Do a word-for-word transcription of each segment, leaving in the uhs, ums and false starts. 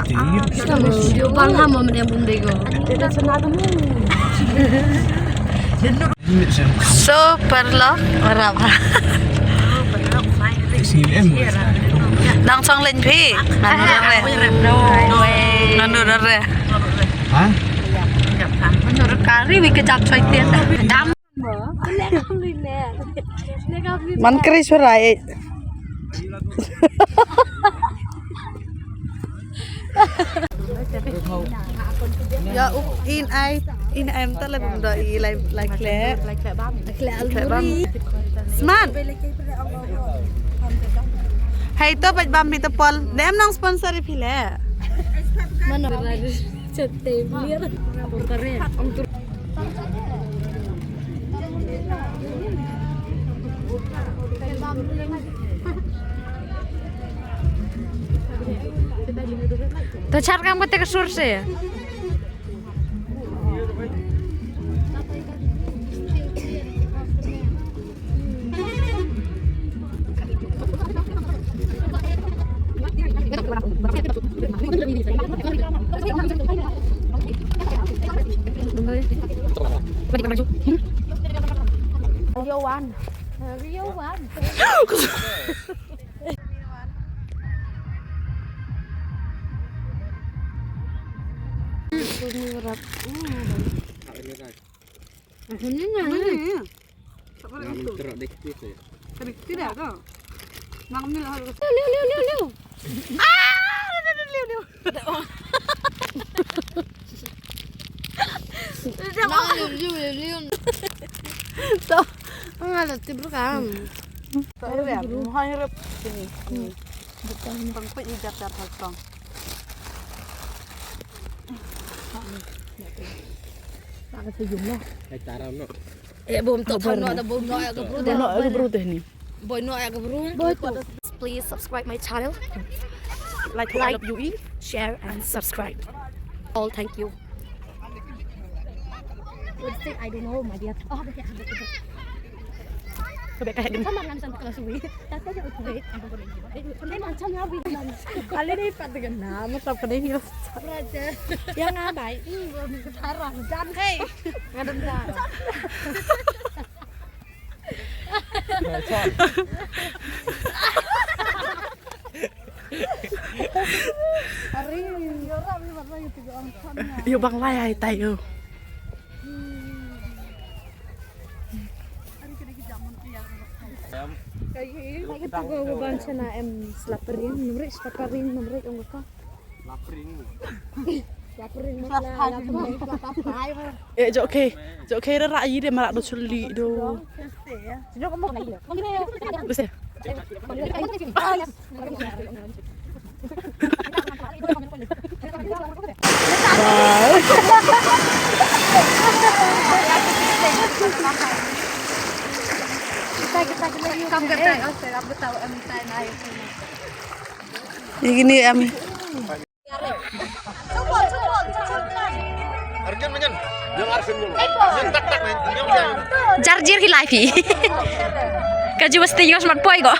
Video bang ha mo mene bum dego. So paralok, ora ba. Nang chong len phi. Nanu re. Nanu re. Ha? Menurut kari wi kejap choi tian. Dam. Man kri surai. Ya, uh, in ai, in ai mta le bum do i lai, lai kle. Lai kle bam. Sman. Hai to paj bam mi to pol. Dem nang sponsor i phi le. Mano. Chete blir. To char kam kate ka sur se. Rio one. Rio one. Ini kan. Ini kan. Ini kan. Nah, menterok dikit ya. Tidak tu. Nang ni lah. Liu, liu, liu, liu, liu. Ah, liu, liu, liu, liu. Nang liu, liu, liu, liu. Tu. Ang ada tip rekam. Tak ada ya. Mahal rep sini. Bukan. Pengpit hijab dah pasang. Tak ada sejumlah. Hai taram no. Eh, bom tu kan no ada bom no ya ke bro. Bom no ya ke bro teh ni. Boy no ya ke bro. Boy tu. Please subscribe my channel. Like, like, U E, share and subscribe. All, thank you. What's it? I don't know, my dear. Oh, okay, okay, okay. Ka bek ka heh ding. Sama ngam san ka sui. Tata ja utwe. Kane macam ya wi. Kali ni pat dengan nama tap kane ni. Raja. Yang abai. Ih, gua minta tarang. Dan hey. Ngadem dah. Yo bang lai ai tai yo. Kayi tu go bang chana em slapering, numrik slapering, numrik ong ka. Lapring. Lapring. Eh, jok ke. Jok ke ra yi de marak do chuli do. Bese. Ini gini em. Arjun menyen. Yang Arjun dulu. Arjun tak tak main. Yang dia. Jar jir hi live hi. Ka ju mesti ngas mat poi ko.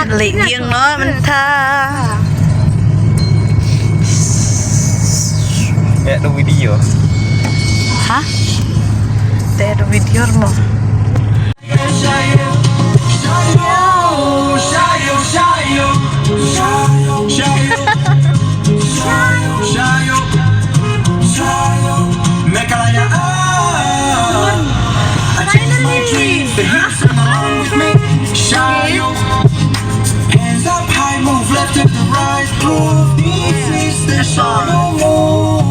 Leh ïing noh mynta. Te da video. Ha? Te da video mo. Meghalaya, I chase my dreams. The hills come along with me. Shayo. Hands up high, move left and to right. Prove this is the Shayo.